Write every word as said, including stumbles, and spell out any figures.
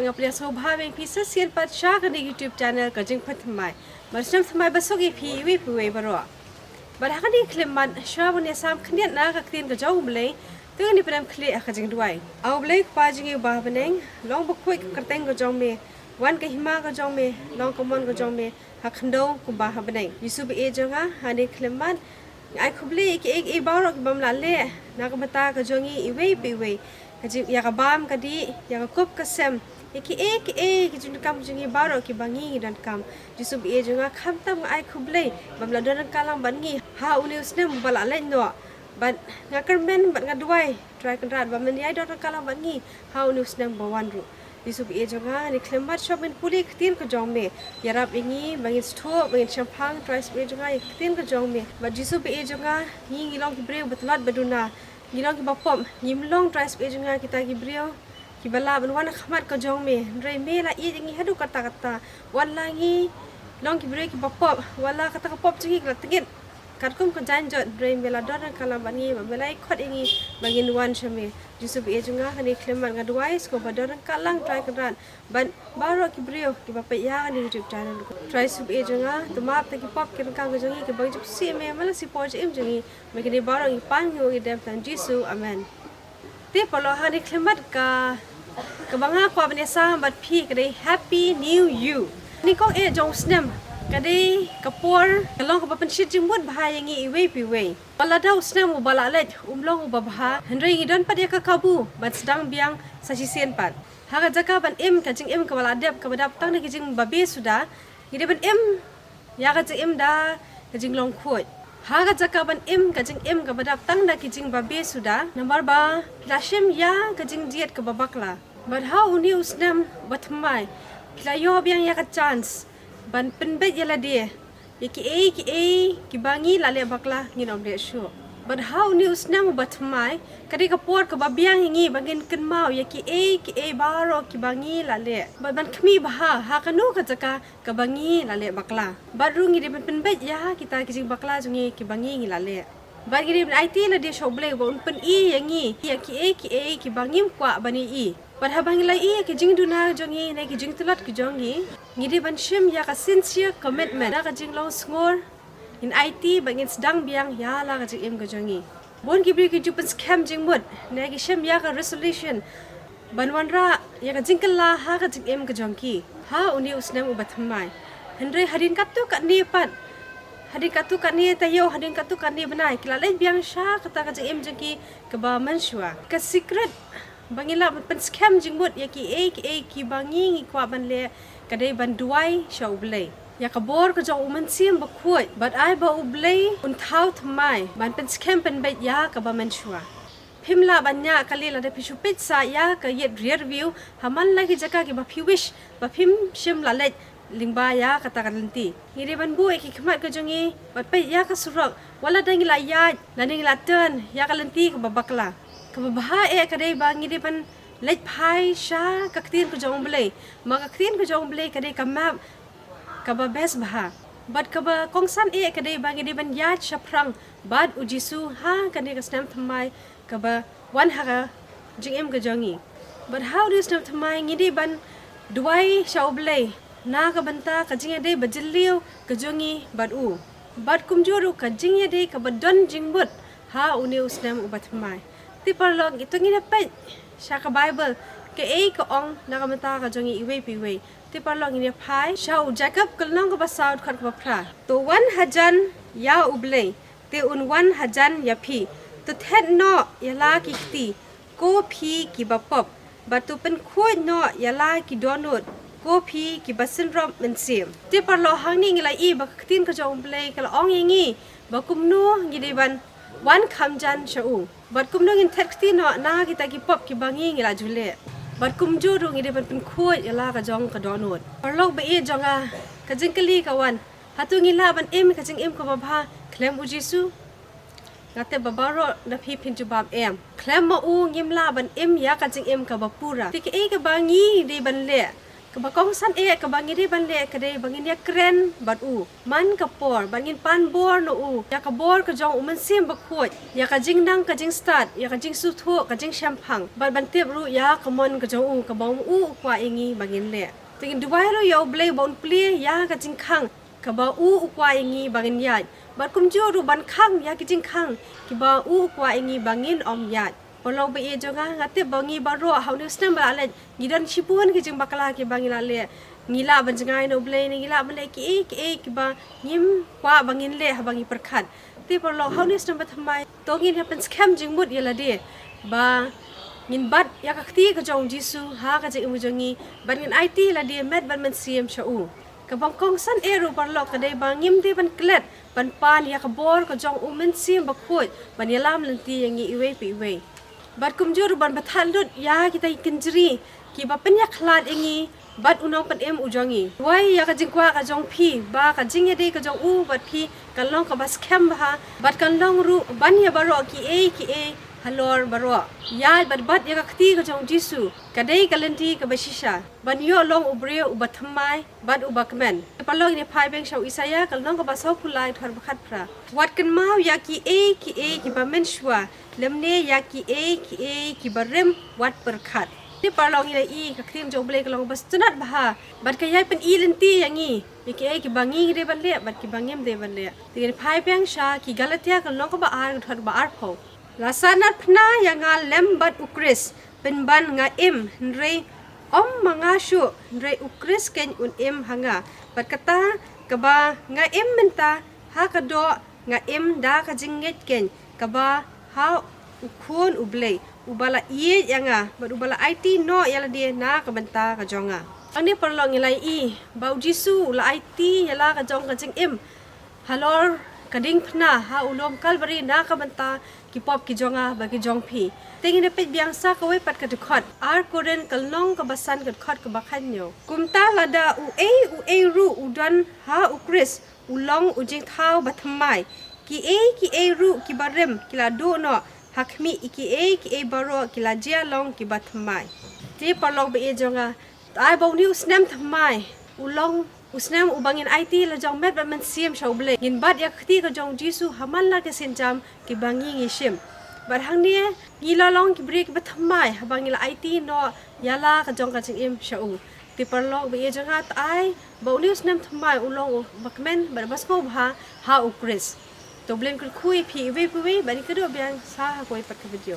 Nga pdiang sngewbha ïa phi sa shisien pat sha kane ka YouTube channel Ka Jingpynthymmai. Bad snem thymmai basuk ïa phi iwei pa iwei baroh. Bad ha kane ka khyllipmat shuwa ban ïa sam khyndiat na ka ktien ka jong U Blei, to ngin ïa pyndonkam khlieh ha ka jingduwai. A U Blei Kpa jong ngi uba ha bneng, long bakhuid ka kyrteng ka jong me, wan ka hima ka jong me, long ka mon ka jong me ha khyndew kumba ha bneng. Jisu ba-ïeit jong nga, ha kane ka khyllipmat nga ai khublei ïa kiei kiei baroh kiba me la leh na ka bynta ka jong ngi iwei pa iwei. Ka jing, ïa ka bam ka dih, ïa ka kup ka sem, ïa kiei kiei ki jingdonkam jong ngi baroh kiba ngi ngi donkam. Jisu ba-ïeit jong nga, khamtam nga ai khublei ba me la don ryngkat lang bad ngi ha une u snem uba la leit noh. Bad nga kyrmen bad nga duwai, Trai Kynrad, ba men ïai don ryngkat lang bad ngi ha une u snem ba wan ruh. Jisu ba-ïeit jong nga, ha kane ka khyllipmat shuwa ban pule ka ktien ka jong me, ïarap ïa ngi ba ngin sngewthuh, ba ngin shemphang, Trai Jisu ba-ïeit jong nga, ïa ka ktien ka jong me. Bad Jisu ba-ïeit jong nga, ngi ngi long ki briew ba tlot ba duna, ngi long kiba pop, ngim long, Trai Jisu ba-ïeit jong nga, kita ki briew kiba lah ban wan ha khmat ka jong me. Hynrei me la ïeit ïa ngi haduh katta katta. Wat la ngi long ki briew kiba pop, wat la kata ka pop jong ngi ka la tyngkhuh katkum ka jaiñ jot, hynrei me la don ryngkat lang bad ngi, ba me la ïakhot ïa ngi ba ngin wan sha me. Jisu ba-ïeit jong nga, ha kane ka khyllipmat nga duwai sngewbha ba don ryngkat lang, Trai Kynrad, bad baroh ki briew kiba peit ïa kane ka YouTube channel. Trai Jisu ba-ïeit jong nga, to map ïa ki pop ki ryngkang ka jong ngi kiba ngi ju sngewsih me man la ka por jingim jong ngi. Me kine baroh ngi pan ngi ong ngi dei ha ka kyrteng Jisu. Amen. Te paralok, ha kane ka khyllipmat ka, kaba nga kwah ban ïa sam bad phi ka dei Happy New You. Kane ka ïing jong u snem ka dei ka por, ka long kaba pynshit jingmut bha ïa ngi iwei pa iwei. Wat la da u snem uba la leit um long uba bha, hynrei ngi don pat ïa ka kabu ban sdang biang sa shisien pat. Ha ka jaka ban im ka jingim kaba la dep, kaba dap tang da ki jingbabe suda, ngi dei ban im ïa ka jingim da ka jinglong khuid. Ha ka jaka ban im ka jingim kaba dap tang da ki jingbabe suda, namar ba phi la shim ïa ka jingjied kaba bakla. Bad ha une u snem uba thymmai phi la ïoh biang ïa ka chance ban pynbeit ïa lade ïa kiei kiei kiba ngi la leh bakla, ngin ym leh shuh. Bad ha une u snem uba thymmai ka dei ka por kaba biang ïa ngi ba ngin kynmaw ïa kiei kiei baroh kiba ngi la leh, bad ban khmih bha ha kano ka jaka kaba ngi la leh bakla. Bad ruh ngi dei ban pynbeit ïa kita ki jingbakla jong ngi kiba ngi ngi la leh. Bad ngi dei ban aiti lade sha U Blei ba un pyni ïa ngi ïa kiei kiei kiba ngim kwah ban ïohi. Bad haba ngi la ïohi ïa ki jingduna jong ngi ne ki jingtlot ki jong ngi, ngi dei ban shim ïa ka sincere commitment, da ka jinglong sngur, ngin aiti bad ngin sdang biang ïa la ka jingim ka jong ngi. Bun ki briew ki ju pynskhem jingmut ne ki shim ïa ka resolution ban wanrah ïa ka jingkylla ha ka jingim ka jong ki ha une u snem uba thymmai. Hynrei hadien katto katne pat, hadien katto katne taïew, hadien katto katne bnai, ki la leit biang sha kata ka jingim jong ki kaba mynshuwa. Ka secret ba ngi lah ban pynskhem jingmut ïa kiei kiei kiba ngi ngi kwah ban leh ka dei ban duwai sha U Blei ïa ka bor ka jong U Mynsiem Bakhuid, bad ai ba U Blei un thaw thymmai ban pynskhem pynbeit ïa kaba mynshuwa. Phim lah ban ñiah kali lada phi shu peit sa ïa ka ïit rear view ha man la ki jaka kiba phi wish ba phim shym la leit lyngba ïa kata ka lynti. Ngi dei ban buh ïa ki khmat ka jong ngi bad peit ïa ka surok, wat lada ngi la ïaid lane ngi la turn ïa ka lynti kaba bakla. Kaba bha eh ka dei ba ngi dei ban leit phai sha ka ktien ka jong U Blei. Ma ka ktien ka jong U Blei ka dei ka map kaba best bha. Bad kaba kongsan eh ka dei ba ngi dei ban ïaid shaphrang bad U Jisu ha kane ka snem thymmai kaba wan ha ka jingim ka jong ngi. Bad ha une u snem thymmai ngi dei ban duwai sha U Blei na ka bynta ka jingïadei ba jylliew ka jong ngi bad U, bad kumjuh ruh ka jingïadei kaba don jingmut ha une u snem uba thymmai. Te paralok, to ngin ïa peit sha ka Baibl kaei ka ong na ka bynta ka jong ngi iwei pa iwei. Te paralok, ngin ïa phai sha u Jakob ka lynnong kaba saw, dkhot kaba phra. To wan hajan ïa U Blei, te un wan hajan ïa phi. To thet noh ïa la ki kti, ko phi kiba pop, bad to pynkhuid noh ïa la ki dohnud, ko phi kiba synrop mynsiem. Te paralok, hangne ngi la ïohi ba ka ktien ka jong U Blei ka la ong ïa ngi ba kumno ngi dei ban wan kham jan sha U, bad kumno ngin thet kti noh na kita ki pop kiba ngi ngi la ju leh, bad kumjuh ruh ngi dei ban pynkhuid ïa la ka jong ka dohnud. Paralok ba-ïeit jong nga, ka jingkylli ka wan, hato ngi lah ban im ka jingim kaba bha khlem U Jisu? Nga tip ba baroh na phi phin jubab em. Khlem ma U ngim lah ban im ïa ka jingim kaba pura. Te kaei kaba ngi dei ban leh Kaba kongsan eh kaba ngi dei ban leh ka dei ba ngin ïakren bad u man ka por, bad ngin pan bor na u ïa ka bor ka jong u Mynsiem Bakhuid, ïa ka jingnang ka jingstad, ïa ka jingsngewthuh ka jingshemphang, bad ban tip ruh ïa ka mon ka jong u kaba u u kwah ïa ngi ba ngin leh. Te ngin duwai ruh ïa U Blei ba un plie ïa ka jingkhang kaba u u kwah ïa ngi ba ngin ïaid, bad kumjuh ruh ban khang ïa ki jingkhang kiba u u kwah ïa ngi ba ngin ym ïaid. Paralok ba ïeit jong nga, nga tip ba ngi baroh ha une u snem ba la leit ngi don shibun ki jingbakla kiba ngi la leh. Ngi lah ban jngai na U Blei ne ngi lah ban leh kiei kiei kiba ngim kwah ba ngin leh haba ngi pyrkhat. Te paralok, ha une u snem ba thymmai to ngin ïa pynskhem jingmut ïa lade ba ngin bat ïa ka kti ka jong U Jisu ha ka jingim ka jong ngi, bad ngin aiti ïa lade met bad mynsiem sha u. Kaba kongsan eh ruh paralok ka dei ba ngim dei ban klet ban pan ïa ka bor ka jong u Mynsiem Bakhuid ban ïalam lynti ïa ngi iwei pa iwei, bad kumjuh ruh ban batai lut ïa kita ki kynjri kiba pynïakhlad ïa ngi bad u Nongpynim u jong ngi. Duwai ïa ka jingkwah ka jong phi ba ka jingïadei ka jong u bad phi kan long kaba skhem bha, bad kan long ruh ban ïa baroh kiei kiei halor baroh. Ïaid bad bat ïa ka kti ka jong U Jisu ka dei ka lynti kaba shisha ban ïoh long u briew uba thymmai bad uba kmen. Te paralok, ngin ïa phai biang sha u Isaïah ka lynnong kaba sawphew lai, dkhot ba khatphra: Wat kynmaw ïa kiei kiei kiba mynshuwa, lymne ïa kiei kiei kiba rim wat pyrkhat. Te paralok, ngi la ïohi ka ktien jong U Blei ka long ba sngewtynnat bha bad ka ïai pyni lynti ïa ngi ïa kiei kiba ngi dei ban leh bad kiba ngim dei ban leh. Te ngin phai biang sha ki Galatia ka lynnong kaba ar, dkhot ba arphew: La sngewtynnat ïa nga lem bad U Khrist, pynban nga im, hynrei ym ma nga shuh, hynrei U Khrist keiñ un im ha nga. Bad kata kaba nga im mynta, ha ka doh nga im da ka jingngeit keiñ kaba ha U Khun U Blei, uba la ïeit ïa nga bad uba la aiti noh ïa lade na ka bynta ka jong nga. Hangne paralok, ngi la ïohi ba U Jisu u la aiti ïa la ka jong ka jingim halor ka diengphna ha u lum Kalbari na ka bynta ki pop ki jong nga bad ki jong phi. Te ngin ïa peit biang sa kawei pat ka dkhot, Ar Korinth ka lynnong kaba san, ka dkhot kaba khathynñiew: Kumta lada uei uei ruh u don ha U Khrist, u long u jingthaw ba thymmai. Kiei kiei ruh kiba rim ki la duh noh, ha khmih, ïa kiei kiei baroh ki la jia long kiba thymmai. Te paralok ba ïeit jong nga, ai ba une u snem thymmai u long u snem uba ngin aiti la jong met bad mynsiem sha U Blei, ngin bat ïa ka kti ka jong U Jisu ha man la ki sienjam kiba ngi ngi shim. Bad hangne ngi la long ki briew kiba thymmai haba ngi la aiti noh ïa la ka jong ka jingim sha u. Te paralok ba ïeit jong nga, ai ba une u snem thymmai u long uba kmen bad uba sngewbha ha U Khrist. To U Blei un kyrkhu ïa phi iwei pa iwei, bad ngin ïakynduh biang sa ha kawei pat ka video.